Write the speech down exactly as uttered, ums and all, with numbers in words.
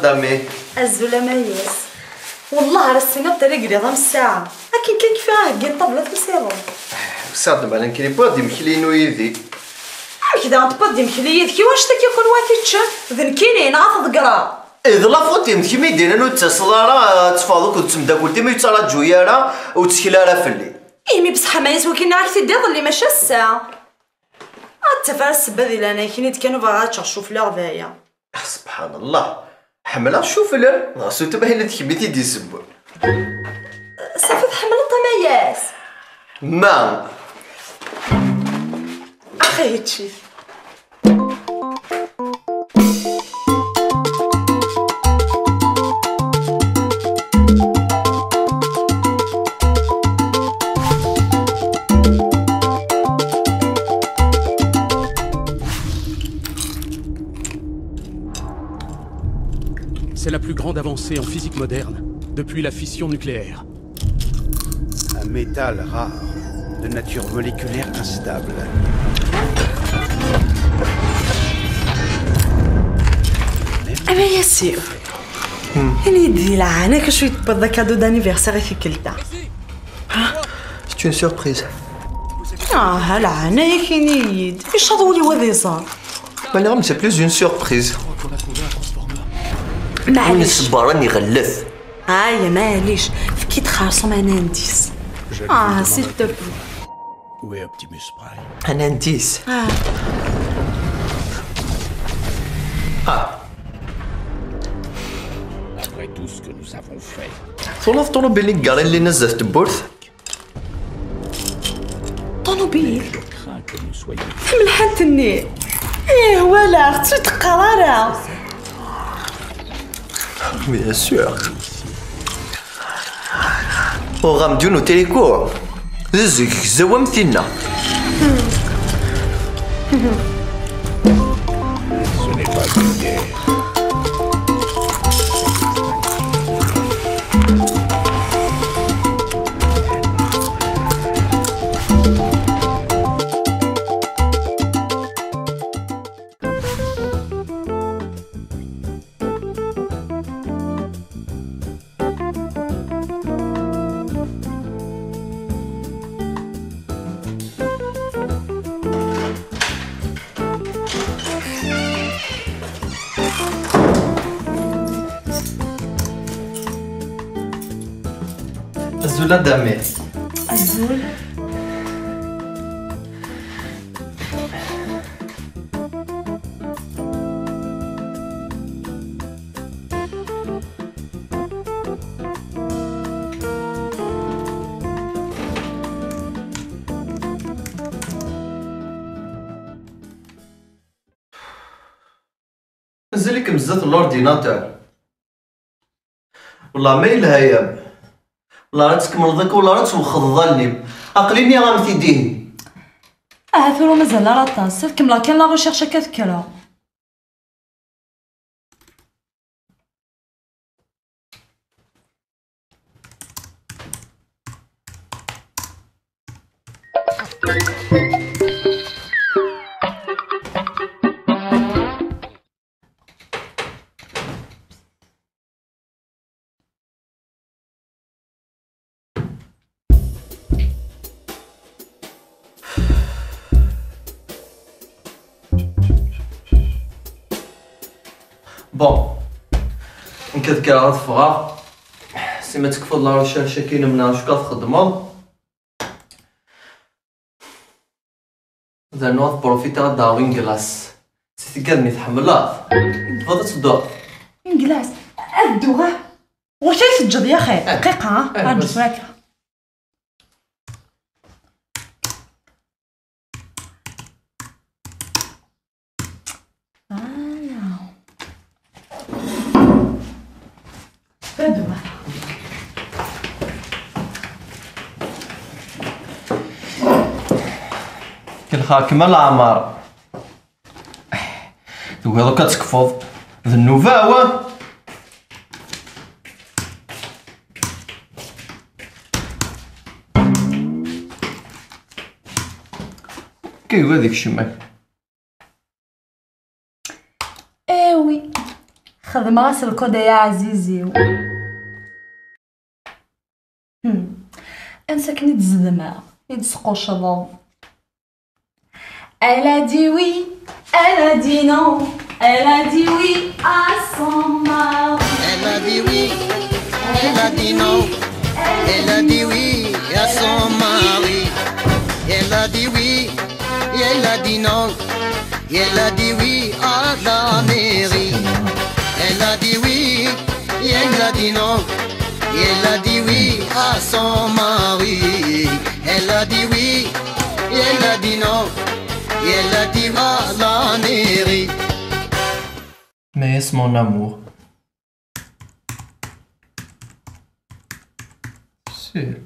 Dami. Azul a Mayas. Wellah ar ass-nni d tala i yelliḍ am ssaɛa. Akken kan kfiɣ aheggi n ṭṭabla tusiḍeḍ. Usiɣ-d ma nekkni wwiɣ-d imekli-inu yid-i. Amek daɣen tewwiḍ-d imekli yid-k? Iwacu-t akka kunwi ad t-teččem? D nekkini neɣ ad t-ḍeggreɣ? Eh, d la faute-im, d kemm i d-yennan ur d-tettaseḍ ara, ad teffɣeḍ akked temdakelt-im, ur yettraǧu ara, ur ttkel ara fell-i. Ih, mi beṣṣeḥ a Mayas, wagi nniɣ-ak-t-id iḍelli, mačči ass-a. Ad taf ara ssebba di leɛnaya-k, ini-d kan ur bɣiɣ ad ččeɣ ccufla d aya. Ah, subḥan Allah. Ḥemmleɣ ccufla, dɣa surtout ma yella d kemm i t-id-isewwen. Safi tḥemmleḍ a Mayas? Ma. Axi hečč-it. C'est la plus grande avancée en physique moderne depuis la fission nucléaire. Un métal rare, de nature moléculaire instable. Ama Yassir, ini-d di leɛnaya-k acu i tewwiḍ d akadu d'anniversaire i tikkelt-a? C'est une surprise. Ah, leɛnaya-k, ini-yi-d. Icaḍ wul-iw ad iẓer. Walaɣ, c'est plus une surprise. Maɛlic. Win iṣebbren iɣellet. Aya, maɛlic. Efk-it xerṣum un indice. Ah, s'il te plaît. Où est Optimus Prime? Un indice. Ah. Ah. Après tout ce que nous avons fait. Twalaḍ ṭumubil-nni i yeggaren llinna zdat tewwurt? Ṭumubil? Tamelḥant-nni. Ih, walaɣ-tt, ur teqqar ara. Bien sûr. Uɣam-d yiwen utriku. D zzeg, gzaw am tinna. Ce n'est pas une guerre. Azul a Dami. Azul. Mazal-ikem zdat l'ordinateur. Wellah ma yelha-yam. Wellah ara tkemmleḍ akka, wellah ara twexxdeḍ allen-im. Aql-i nniɣ-am-t-id ihi. Aha tura mazal ara aṭas. Ad kemmleɣ kan la recherche akka ad kkreɣ. Bon, nekk ad kkreɣ ad ffɣeɣ. Si ma tekfeḍ la recherche-agi-inem neɣ acu akka txeddmeḍ. Rnu ad profiteɣ ad d-aɣeɣ une glace. Si tigad mi tḥemmleḍ. Tebɣiḍ ad tedduḍ? Une glace? Ad dduɣ, ah. Ɣur-k ay teǧǧeḍ yaxi. Eh. Dqiqa, ah. Eh, rǧu tura kan. Voilà. Fadwa. Kelxeɣ-kem a leɛmer. Tugiḍ akk ad tekfuḍ. D nnuba-w. Kay ad ikcem. Eh oui. Xedmeɣ-as lkod ay aɛziz-iw. Hmm. Ansa akken i d-zedmeɣ, i d-squccḍeḍ. Elle a dit oui, elle a dit non, elle a dit oui à son mari. Elle a dit oui, elle a dit non, elle a dit oui à son mari. Elle a dit oui, elle a dit non, elle a dit oui à la mairie. Elle a dit oui, elle a dit non, elle a dit oui à son mari. Elle a dit oui, elle a dit non, elle a dit à la mairie. Mais c'est mon amour. Sûr.